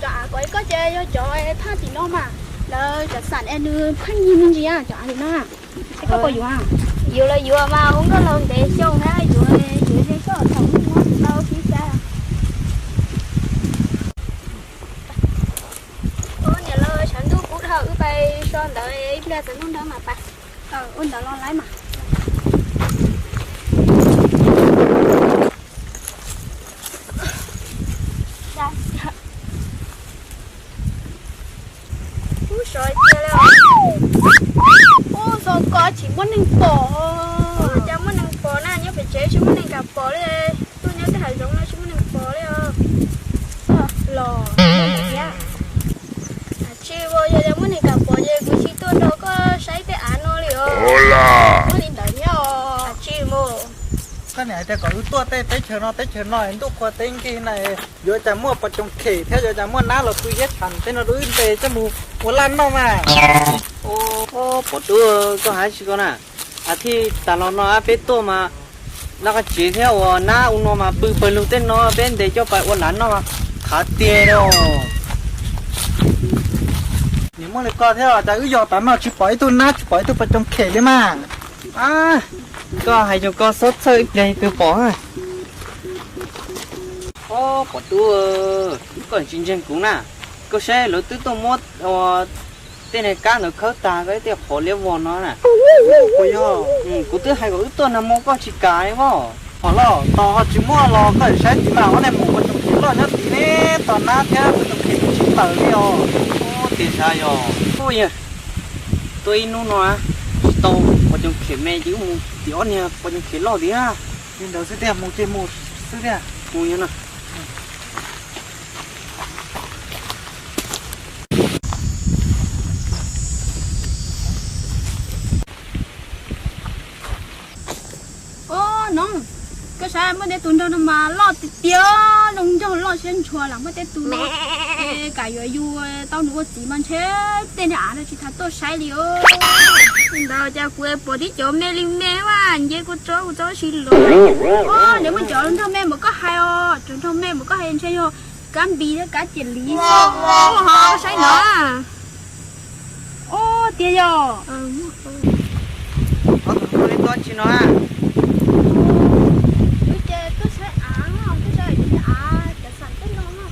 Cov av koj ces yog cov thaj tim no mas, lawv cov xam es nws pheej yig me ntsis, cov av li no. Es koj puas yuav? Yuav los yuav mas, ua nkauj laus ntev xyoo na, yuav, yuav ze koj thaum ub no tus tau tib xya. Niam laus, tshav ntuj kub dhau, wb pais so ntawd ib pliag txog hnub nrab mas pais. Ua ntawd los lawm mas. Ub, sov tiag li os. Ub, zoo koj tsis muaj neeg pom. Ub, cas muaj neeg pom na, nyob pem tsev tsis muaj neeg kam pom li. Tuaj nyob tej hav zoov no tsis muaj neeg pom li os. Los thiab. Tsis, yog tias muaj neeg kam pom ces kuv tsis tuaj nrog koj saib tej av no li os. Muaj li ntawd thiab os. Tsis mus. Koj niam hais tias kom wb tuaj tej teb chaws no teb chaws no, ntuj qhua teb nkig na, yuav cas muaj pos coom khem thiab yuav cas muaj nab los pw ziab tshav tej no rau wb ntes coj mus ua laj noj mas. Pov Tub, koj hais tsis koj na, a thiaj tas los no peb tuaj mas noj qab tsev thiab ua nab ua no mas pw pawg lug tej no peb ntes coj pais ua lav noj mas qhav tiag li. Nim muaj li ko thiab cas wb yog tas no tsis pom ib tug nab tsis pom ib tug pos coom khem li mas. Koj hais zoo koj xob txhawj ib pliag twg pom. Pov Tub, koj tsis ntseeg kuv na, koj saib lawv twb tuaj muab tej niag kab ntawd khawb tag koj ib tej qhov liab vog no na. Kuv twb hais kom wb tuaj nag hmo koj tsis kam li os. Hos los tos ho tsis muaj los koj saib tim mas ob niag mus pos coom khem loj nyob tid ne, tos nab thiab pos coom khem tsis tawm li os. Ub, tias sav yog, ub, yog tuaj ib hnub no tsis tau pos coom khem me ces wb mus tim ob niag pos coom khem loj tiag. Li ntawd xwb tiag, mus ces mus xwb tiag. Mus yog no. Ub, Noov, koj saib muaj tej tus nraug no mas loj tiag tiag, zoo nraug loj siab ntshua lam muaj tej tus no. Kam yuav yug tau nws ua txiv mas ntshe tej niag av no tsis tas tuaj saib li os. Li ntawd cas kuv pom tib cov me li me mas nce kua tsob kua tsob si los. Ub, nws muaj cov nraug me mas koj hais os, cov nraug me mas koj hais ntshe yog kab npis thiab kab ciam liv xwb. Ub, ho saib no. Ub, tiag yog. Ob tug tuaj li tuaj tsis no. Wb ces tuaj saib av no, tuaj saib av cov xam tej no no.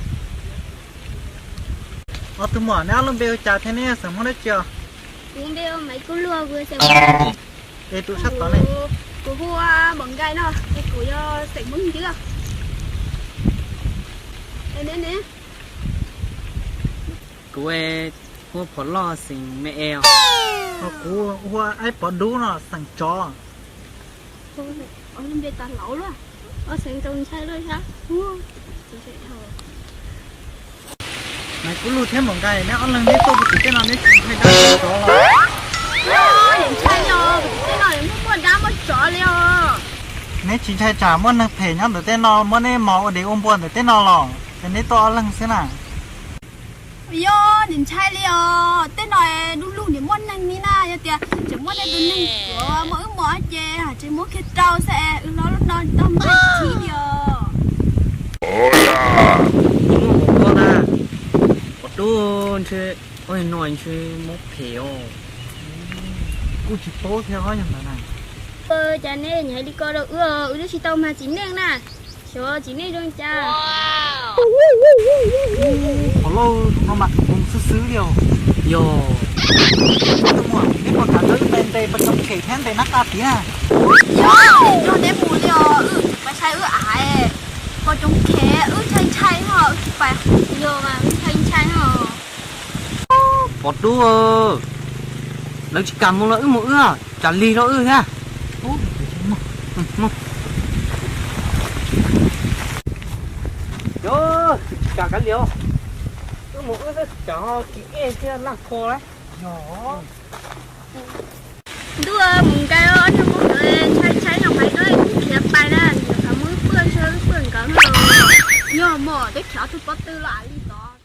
Ob tug muam, neb ob lub npe hu cas thiab neb xeem Hmoob dab tsi os? Kuv npe hu Maiv Kuj Luag, kuv xeem Hmoob. Es tus sab tod ne? Kuv hu Mom Nkais no, es kuv yog xeem Hmoob Ncwb. Es neb ne? Kuv hu Phom Loj xeem Me Es. Kuv hu Aib Pov Dub no xeem Tsov. Npe tas laus luaj, xeem Txaus Ntshai luaj thiab. Maiv Kub Lug thiab Mom Nkais, neb ob leeg neb tuaj puag tim tej no neb tsis ntshai dab tsov los? Tsis ntshai li os, puag tim tej no muaj muaj dab muaj tsov li os. Neb tsis ntshai tsam muaj neeg phem nyob ntawm tej no muab neb mos ua dev ua npua ntawm tej no los? Ces neb tuaj ob leeg xwb na. Yog, nim ntshai li os, tej no du lug nim muaj neeg li na, yog tias tseem muaj tej tus neeg tuav muab wb mos ces hais tias muab kiag rau xwb es wb hlob lub no tau npaj thib li os. Muaj hauv ko na, pom dub ntshe, oj no ntshe muab phem os. Kuj tsis paub thiab os yog ntawd na. Cas nej nyaim li ko rau wb, wb twb tsis tau mag txiv neej na. Xyov txiv neej zoo cas. Qhov lauj, tus no mas tus zoo xwb xwb li os. Yog. Tus muam, neb puas kam nrog wb ntes ntes pos tsoom khem thiab ntes nab qa tiag? Yog, nrog neb mus li os, wb pais saib wb av, pos tsoom khem wb ntshai ntshai ho wb tsis pais. Yog mas wb ntshai ntshai ho. Pom dub, lawv tsis kam mus los wb mus wb, tsam lig rau wb thiab. Yog, tsis kam kav liam, wb mus wb xwb tsam ho kis ej thiab laj kho lawm. Yog. Ntuj, mus nkaij ob niag Hmoob ntawd ntshai ntshai no, pais no kuv khiav pais na, niam qhav muab wb pw ntshe wb pw nkawd no. Yog mog, twb khiav tug pob tw los li tod.